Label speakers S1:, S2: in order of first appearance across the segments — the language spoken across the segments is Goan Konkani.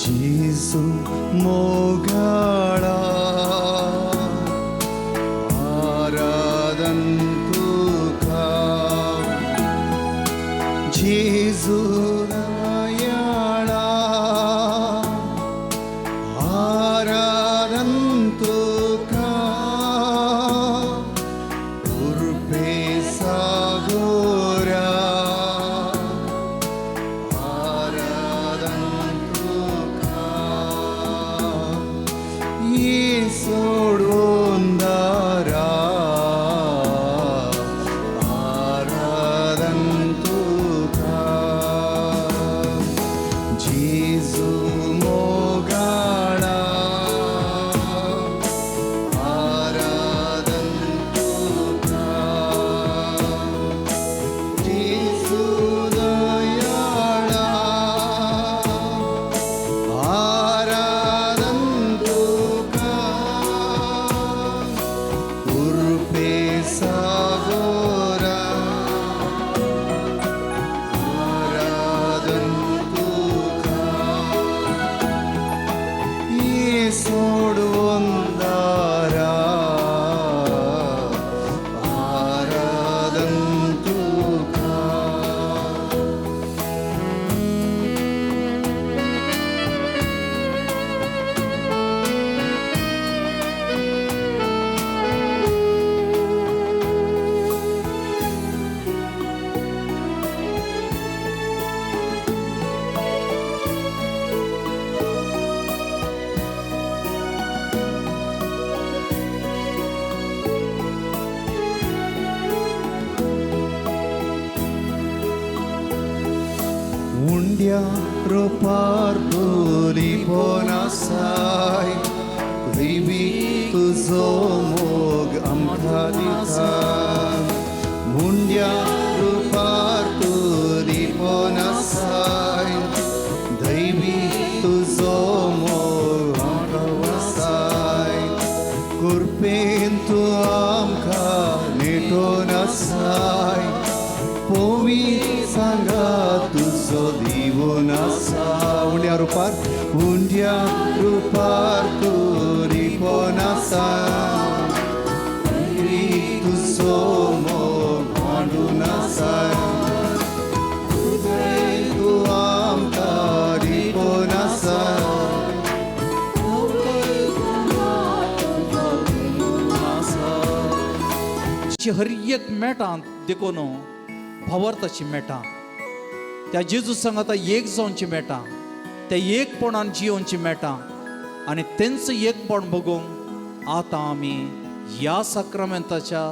S1: जेजू मोगाळा आराधन तुका जेजू दयाळा आराधन तुका उर्पे सागोरा आराधन तुका सोडून दारा आराधन तुका जेजू मोगाळा आराधन तुका जेजू दयाळा आराधन तुका उर्पे सागोरा आराधन तुका सोडून दारा आराधन तुका. उंड्या रुपार तुली पोनासाय देवी तुजो मोग आमकां दिता. मुंड्या रुपार तुली पोनासाय दैवी तुजो मोग आमकां वसाय. कुरपेन तूं आमकां नेटोन आसाय पोवी सांगा तुजो दिवून आसा. उंड्या रुपार उंड्या रुपार तूं रिपोन आसा तुजो मोग मांडून आसा. तूं आमकां रिपोन आसा.
S2: हर एक मेटां देखून भावार्थाची मेटां त्या जेजू सांगाता एक जावची मेटां त्या एकपणान जियोवची मेटां आनी तेंच एकपण बघूंक आतां आमी ह्या साक्रामेंताच्या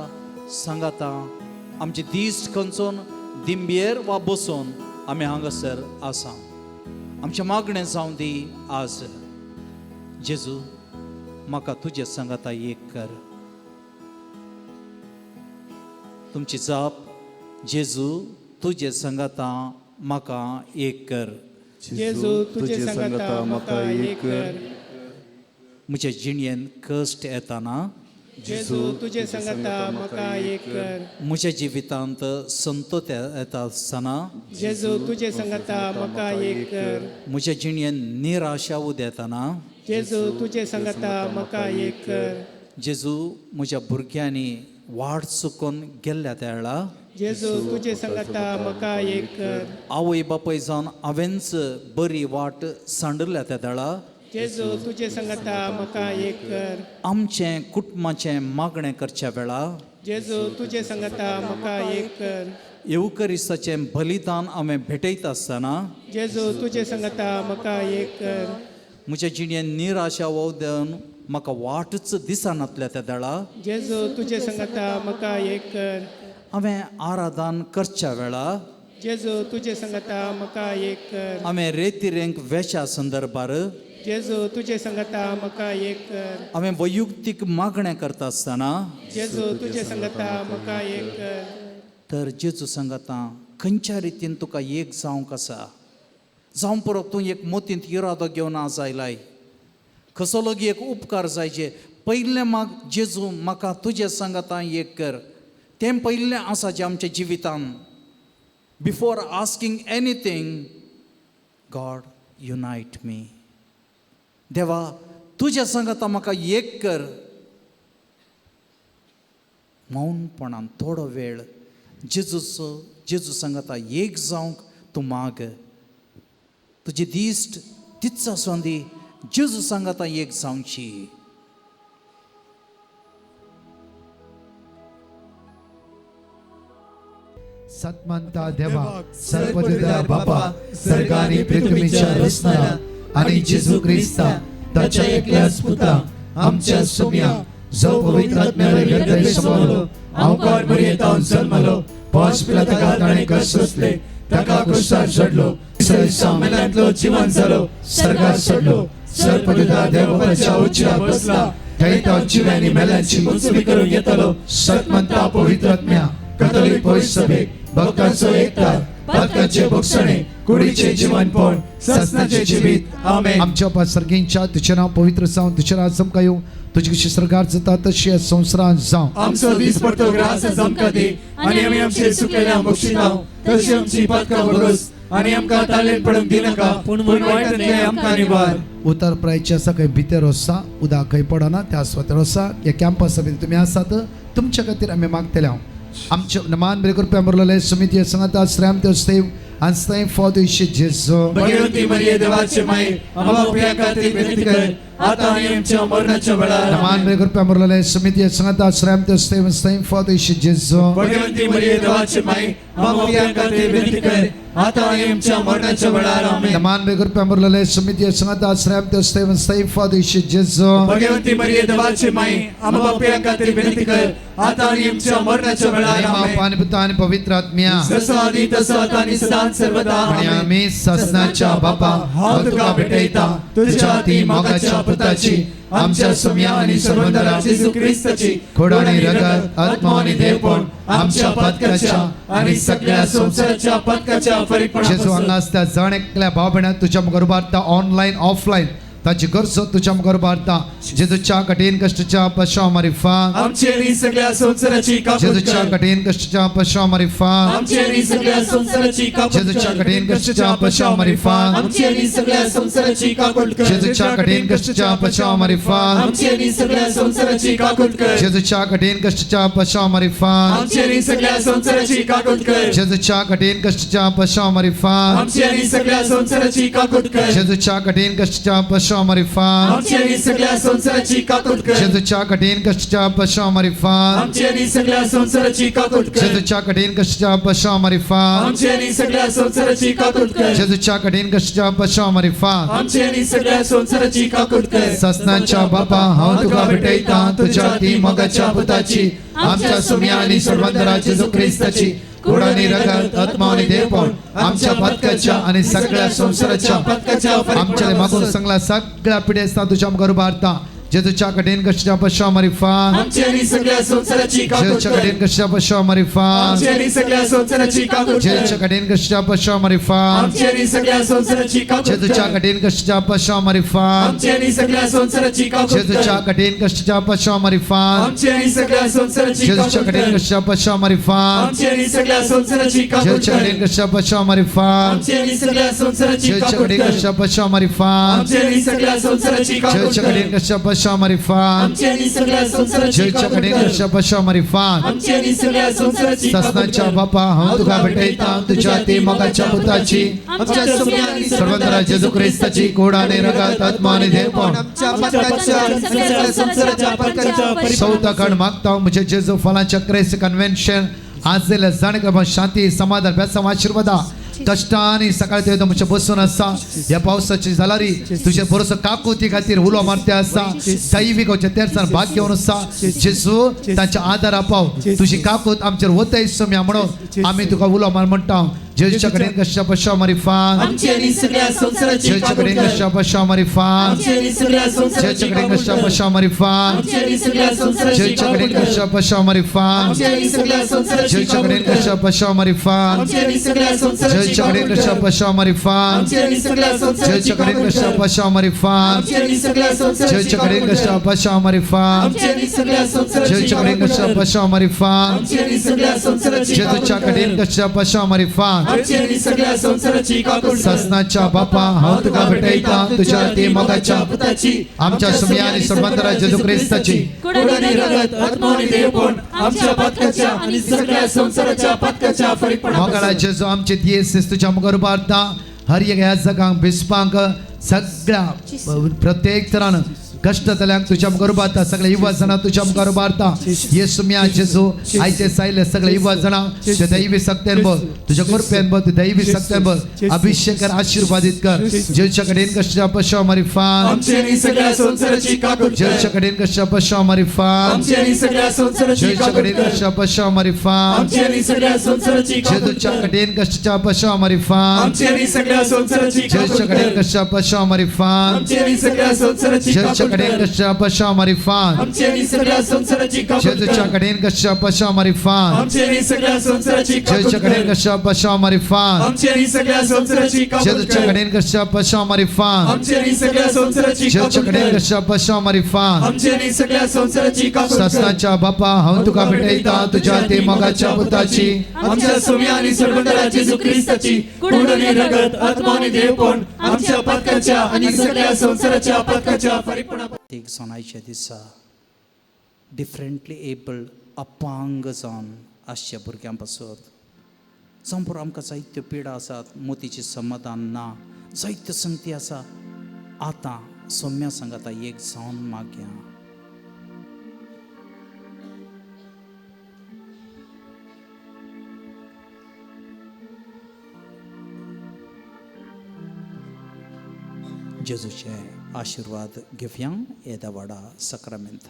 S2: सांगाता आमचे दीस खंचून दिंबेर वा बसून आमी हांगासर आसा. आमचें मागणें जावं दी आज जेजू म्हाका तुजे सांगाता एक कर. तुमची जाप जेजू तुजे सांगाता म्हाका एक कर.
S3: जेजू तुजे सांगाता म्हाका एक कर.
S2: म्हज्या जिणेन कश्ट येताना
S3: जेजू तुजे सांगाता म्हाका एक कर.
S2: म्हज्या जिवितांत संतोत येता आसतना
S3: जेजू तुजे सांगाता म्हाका एक कर.
S2: म्हज्या जिणेन निराशा उदेताना
S3: जेजू तुजे सांगाता म्हाका एक कर.
S2: जेजू म्हज्या भुरग्यांनी वाट चुकोवन गेल्ल्या त्या वेळा
S3: जेजू तुजे सांगाता म्हाका एक कर.
S2: आवय बापूय जावन हांवेंच बरी वाट सांडल्या त्या वेळा
S3: जेजू तुजे सांगाता म्हाका एक कर.
S2: आमचें कुटुंबाचें मागणें करच्या वेळा
S3: जेजू तुजे सांगाता म्हाका एक कर.
S2: येवकरिस्ताचें बलिदान हांवें भेटयता आसतना
S3: जेजू तुजे सांगाता म्हाका एक कर.
S2: म्हज्या जिणेन निराशा वोवदेवन म्हाका वाटच दिसनातल्या त्या वेळा
S3: जेजू तुजे सांगाता म्हाका एक कर.
S2: हांवें आराधन करच्या वेळा
S3: जेजू तुजे सांगाता म्हाका एक कर.
S2: हांवें रेतिरेंक वेच्या संदर्भार
S3: जेजू तुजे सांगाता म्हाका एक कर.
S2: हांवें वैयुक्तीक मागणें करता आसतना
S3: जेजू तुजे सांगाता म्हाका एक कर.
S2: तर जेजू सांगाता खंयच्या रितीन तुका एक जावंक आसा जावं पुरो तूं एक मोतींत इरादो घेवन आज आयलाय कसो लोगी एक उपकार जायचे पयलें माग जेजू म्हाका तुजे सांगाता एक कर. तें पयलें आसा जें आमच्या जिवितान. Before asking anything God unite me. देवा तुज्या सांगाता म्हाका एक कर. मौनपणान थोडो वेळ जेजूचो जेजू सांगाता एक जावंक तूं माग. तुजी दिश्ट तीच आसूं दी, जेजू सांगाता एक जावची.
S1: सतमंता देवा सर्वदिदा बापा सर्गानी पृथ्वीच्या रचणारा आणि जेजू ख्रिस्ता ताच्या एकल्याच पुता आमच्या सोम्या जो पवित्र आत्म्याला गर्भे समवलो अवकार मरियेतावन जन्मलो पांच पिला ताणें कश्ट सोंसले ताका क्रुसार चडलो तिसऱ्या दिसा मेल्यांतलो जिवन जालो सर्गार चडलो सर्वदिदा देवाच्या उच्चार बसला थंय तो जिव्यांनी मेल्यांची मुंचवी करून येतलो. सतमंता पवित्र आत्म्या कथोलिक पवित्र सभेक भक्तांचो एकता पातकांचे भोगसणे कुडीचे जीवनपण ससनाचे जिवीत. आमेन.
S4: आमच्या बापा सर्गींच्या तुझें नांव पवित्र जावं, तुझें राज आमकां येवं, तुजी कशी सरकार जाता तशी ह्या संवसारांत जावं.
S1: आमचो दीस पडतो ग्रास आमकां दी आनी आमी आमचे चुकलेल्या बक्षिताव तशी आमची पातकां भरोस आनी आमकां तालेन पडूंक दिनाका पूण वायटांतलें आमकां निवार.
S4: उतर प्रायचे आसा खंय भितर आसा, उदक खंय पडना त्या सुवातेर आसा. ह्या कॅम्पसा भितर तुमी आसात, तुमच्या खातीर आमी मागतले हांव. आमचे मान बरे कृपया मुरलेले समिती सांगता श्रेम त्यो सेव आनी फॉद जेजू.
S1: भगवती मरिये देवाचे माई आम्हा पाप्यां खातीर विनंती कर आता आनी आमच्या मरणाच्या वेळार.
S4: मान बरे कृपया मुरलेले समिती सांगता श्रेम त्यो सेव आनी फॉद जेजू.
S1: भगवती मरिये देवाचे माई आम्हा पाप्यां खातीर विनंती कर आता आनी आमच्या मरणाच्या वेळार. आमेन.
S4: मान बरे कृपया मुरलेले समिती सांगता श्रेम त्यो सेव आनी फॉद जेजू.
S1: भगवती मरिये देवाचे माई आम्हा पाप्यां खातीर विनंती कर आता आनी आमच्या मरणाच्या वेळार. आमेन.
S4: पाणी पुता आणि पवित्र आत्म्या
S1: जसो आदी तसो आता आनी सदां सर्वदा.
S4: आणि
S1: आमेन.
S4: आम्ही ससनाच्या बापा
S1: हांव तुका भेटयता तुझ्या ती मोगाच्या पुताची आमच्या सुम्या आणि सर्वंदरा जेजू ख्रिस्ताची
S4: खोड आणि रगत, आत्मा आणि देवपण
S1: आमच्या पातकाच्या आणि सगळ्या संसाराच्या पातकाच्या
S4: जेजू
S1: फरीकपणापासून
S4: हांगा आसता जण एकल्या भाव भयणां तुज्या मुखार उबारता, ऑनलायन ऑफलायन ताची गरज तुज्या मुखार उबारता. जेजूच्या कठीण कश्टच्या पशा मारिफा
S1: आमची आणि सगळ्या संसाराची काकूट
S4: जेजूच्या
S1: कर.
S4: कठीण कश्टच्या पशा मारिफा
S1: आमची आणि सगळ्या संसाराची काकूट
S4: जेजूच्या
S1: कर.
S4: कठीण कश्टच्या पशा मारिफा
S1: आमची आणि सगळ्या संसाराची काकूट कर.
S4: जेजूच्या कठीण कश्टच्या पशा मारिफा
S1: आमची आणि सगळ्या संसाराची काकूट कर.
S4: जेजूच्या कठीण कश्टच्या पशा मारिफा
S1: आमची आणि सगळ्या संसाराची काकूट कर.
S4: जेजूच्या कठीण कश्टच्या पशा मारिफा
S1: आमची आणि सगळ्या संसाराची काकूट कर.
S4: जेजूच्या कठीण कश्टच्या पशा मारिफा
S1: आमची आणि सगळ्या संसाराची काकूट कर.
S4: जेजूच्या कठीण कश्टच्या पशा मारिफा
S1: आमची आणि सगळ्या संसाराची काकूट कर.
S4: जेजूच्या कठीण कश्टच्या पशा मारिफा
S1: आमची आणि सगळ्या संसाराची काकूट कर.
S4: जेजूच्या कठीण कश्टच्या पशा मारिफा
S1: आमची आणि सगळ्या संसाराची काकूट कर.
S4: ससनाच्या बापा हांव तुका भेटयता तुझ्या ती मोगाच्या पुताची आमच्या सुम्या आणि सर्वंदरा जेजू ख्रिस्ताची कोड आणि रगत, आत्मा आणि देवपण आमच्या पातकाच्या आणि सगळ्या संसाराच्या
S1: पातकाच्या
S4: आमच्या मागून सांगला सगळ्या पिढ्या तुझ्या मुखार उबारता. जेजूच्या कठीण कश्टच्या पशा मारिफा
S1: आमची आणि सगळ्या संसाराची काकूट
S4: जेजूच्या
S1: कर.
S4: कठीण कश्टच्या पशा मारिफा
S1: आमची आणि सगळ्या संसाराची काकूट कर.
S4: जेजूच्या कठीण कश्टच्या पशा मारिफा
S1: आमची आणि सगळ्या संसाराची काकूट
S4: जेजूच्या
S1: कर.
S4: कठीण कश्टच्या पशा मारिफा
S1: आमची आणि सगळ्या संसाराची काकूट
S4: जेजूच्या
S1: कर.
S4: कठीण कश्टच्या पशा मारिफा
S1: आमची आणि सगळ्या संसाराची
S4: जेजूच्या
S1: काकूट
S4: कठीण
S1: कर.
S4: कश्टच्या पशा मारिफा
S1: आमची आणि सगळ्या संसाराची काकूट
S4: जेजूच्या
S1: कर.
S4: कठीण कश्टच्या पशा मारिफा
S1: आमची आणि सगळ्या संसाराची
S4: जेजूच्या
S1: काकूट
S4: कठीण
S1: कर.
S4: कश्टच्या पशा मारिफा
S1: आमची आणि सगळ्या संसाराची काकूट
S4: जेजूच्या
S1: कर.
S4: कठीण कश्टच्या पशा मारिफा
S1: आमची आणि सगळ्या संसाराची
S4: जेजूच्या
S1: काकूट
S4: कठीण
S1: कर.
S4: कश्टच्या पशा मारिफा
S1: आमची आणि सगळ्या संसाराची काकूट
S4: ससनाच्या
S1: कर.
S4: बापा हांव तुका भेटयता तुझ्या ती मोगाच्या पुताची
S1: आमच्या सुम्या आणि
S4: सर्वंदरा जेजू ख्रिस्ताची कोड आणि रगत, आत्मा आणि देवपण
S1: आमच्या पातकाच्या आणि सगळ्या संसाराच्या पातकाच्या
S4: चौथा कण मागता म्हणजे जेजू फलाच्या क्रेस कन्व्हेन्शन आज दिल्या जाणकार शांती समाधान बेसम आशीर्वादा कष्टाने सकाळी ते तुमच्या बसून आसा. ह्या पावसाची जालारी तुझे बरोसो काकुती खातीर उलो मारते आसा. दैवीक तेरसान भाग घेवन आसा. जेजू तांच्या आदारा पाव तुझी काकूत आमचेर वतय सम्या म्हणून आमी तुका उलो मार म्हणटा. जेजूच्या कडेन कश्या पशा मारिफा
S1: आमची आणि सगळ्या संसाराची
S4: जेजूच्या
S1: काकूट
S4: कडेन
S1: कर.
S4: कश्या पशा मारिफा
S1: आमची आणि सगळ्या संसाराची
S4: जेजूच्या कडेन
S1: काकूट
S4: कश्या
S1: कर.
S4: पशा मारिफा
S1: आमची आणि सगळ्या संसाराची
S4: जेजूच्या
S1: काकूट
S4: कडेन
S1: कर.
S4: कश्या पशा मारिफा
S1: आमची आणि सगळ्या संसाराची
S4: जेजूच्या
S1: काकूट
S4: कडेन
S1: कर.
S4: कश्या पशा मारिफा
S1: आमची आणि सगळ्या संसाराची
S4: जेजूच्या कडेन
S1: काकूट
S4: कश्या
S1: कर.
S4: पशा मारिफा
S1: आमची आणि सगळ्या संसाराची
S4: जेजूच्या कडेन
S1: काकूट
S4: कश्या
S1: कर.
S4: पशा मारिफा
S1: आमची आणि सगळ्या संसाराची
S4: जेजूच्या कडेन
S1: काकूट
S4: कश्या
S1: कर.
S4: पशा मारिफा
S1: आमची आणि सगळ्या संसाराची
S4: जेजूच्या कडेन
S1: काकूट
S4: कश्या
S1: कर.
S4: पशा मारिफा
S1: आमची आणि सगळ्या संसाराची
S4: जेजूच्या
S1: काकूट
S4: कडेन
S1: कर.
S4: कश्या पशा मारिफा
S3: आमची आनी सगळ्या संवसाराची काकूट कर.
S4: ससनाच्या बापा, हांव तुका भेटयता तुझ्या ती मोगाच्या
S3: पुताची,
S4: आमच्या सुमया आनी सर्वंतरा जेजू क्रिस्ताची
S3: कोड आनी रगत, आत्मो आनी देवपण आमच्या पातकाच्या आनी सगळ्या संवसाराच्या पातकाच्या फरीकपणा
S4: मोगाळा जेजू, आमचे दियेस तुझ्या मुखार उबारता. हर एक ह्या जगांक बिस्पांक सगळ्या प्रत्येक तरान कश्ट जाल्यांक तुझ्या मुखार उबारता. सगळे युवा जाणां तुझ्या मुखार उबारता. येसू म्या जेजू, आयचे सायले सगळे युवा जाणां ते दैवी सक्तेन बोल, तुझ्या कृपेन बोल, तू दैवी सक्तेन बोल, अभिषेक कर, आशीर्वादित कर. जेजूच्या कडेन कश्ट पशा मारिफान.
S3: आमची आनी सगळ्या संवसाराची काकूट कर.
S4: जेजूच्या कडेन कश्ट पशा मारिफान.
S3: आमची आनी सगळ्या संवसाराची
S4: जेजूच्या
S3: काकूट
S4: कडेन
S3: कर.
S4: कश्ट पशा मारिफान.
S3: आमची आनी सगळ्या संवसाराची काकूट
S4: जेजूच्या
S3: कर.
S4: कडेन कश्ट पशा मारिफान.
S3: आमची आनी सगळ्या संवसाराची काकूट
S4: जेजूच्या कडेन
S3: कर.
S4: कश्ट पशा मारिफान.
S3: आमची आनी सगळ्या संवसाराची
S4: जेजूच्या
S3: काकूट
S4: कडेन
S3: कर.
S4: कश्ट पशा मारिफान.
S3: आमची आनी सगळ्या संवसाराची काकूट
S4: जेजूच्या
S3: कर.
S4: कडेन कश्ट पशा मारिफान.
S3: आमची आनी सगळ्या संवसाराची काकूट
S4: जेजूच्या कडेन
S3: कर.
S4: कश्ट पशा मारिफान.
S3: आमची आनी सगळ्या संवसाराची काकूट
S4: जेजूच्या
S3: कर.
S4: कडेन कश्ट पशा मारिफान.
S3: आमची आनी सगळ्या संवसाराची
S4: जेजूच्या
S3: काकूट
S4: कडेन
S3: कर.
S4: कश्ट पशा मारिफान.
S3: आमची आनी सगळ्या संवसाराची काकूट कर.
S4: ससनाच्या बापा, हांव तुका भेटयता तुझ्या ते मोगाच्या पुताची,
S3: आमच्या सोम्या आनी सर्वंतरा जेजू क्रिस्ताची कोड आनी रगत, आत्मो आनी देवपण आमच्या पातकाच्या आनी सगळ्या संवसाराच्या पातकाच्या फरीकपणा.
S2: एक जावन आयच्या दिसा डिफरंटली एबल्ड अपंग जावन आसच्या भुरग्यां पासत जावं पुरो, आमकां जायत्यो पिडा आसात, मोतीचें समाधान ना, जायत्यो संगती आसा. आतां सोम्या सांगाता एक जावन मागया. जेजूचे आशिर्वाद घेवया येदा वाडा सक्रामेंत.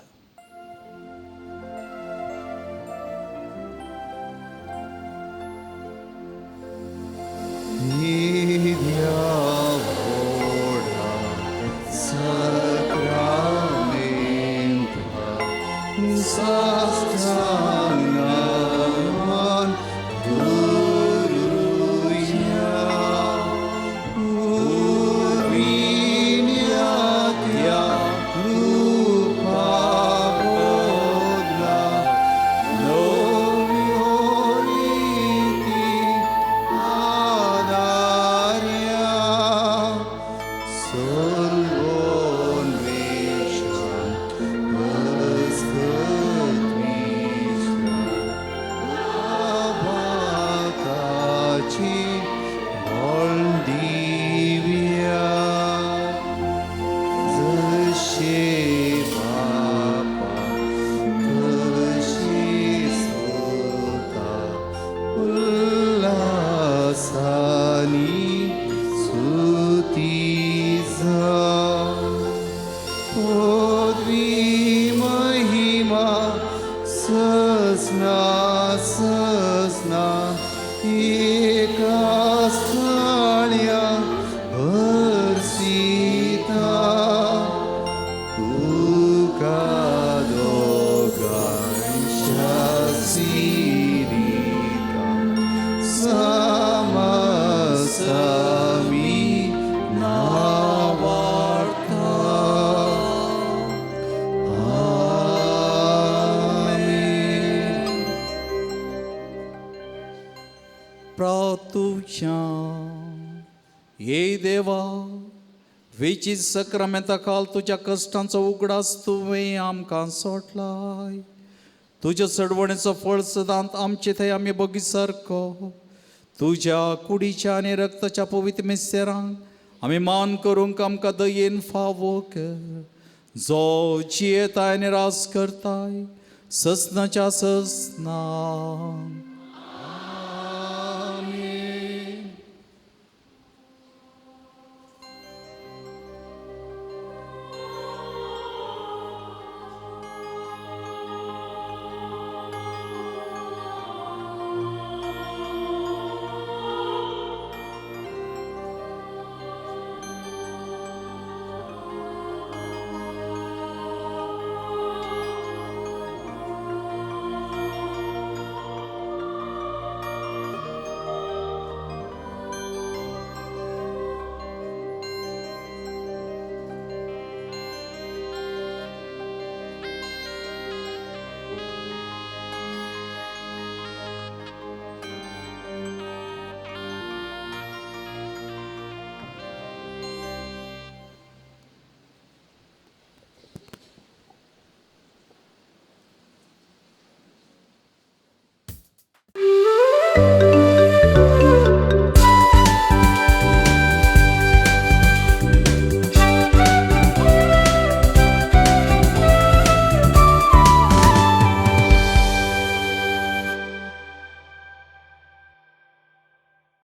S2: प्रातुच्या हे देवा, वेची सक्रामेंता काल तुज्या कश्टांचो उगडास तुवें आमकां सोडलाय. तुज्या चडवणेचो फळ सदांत आमचे थंय आमी बगी सारको. तुज्या कुडीच्या आनी रक्ताच्या पवित्र मिस्तेरांक आमी मान करूंक आमकां दयेन फावो कर, जो जियेताय आनी रास करताय ससनाच्या ससना.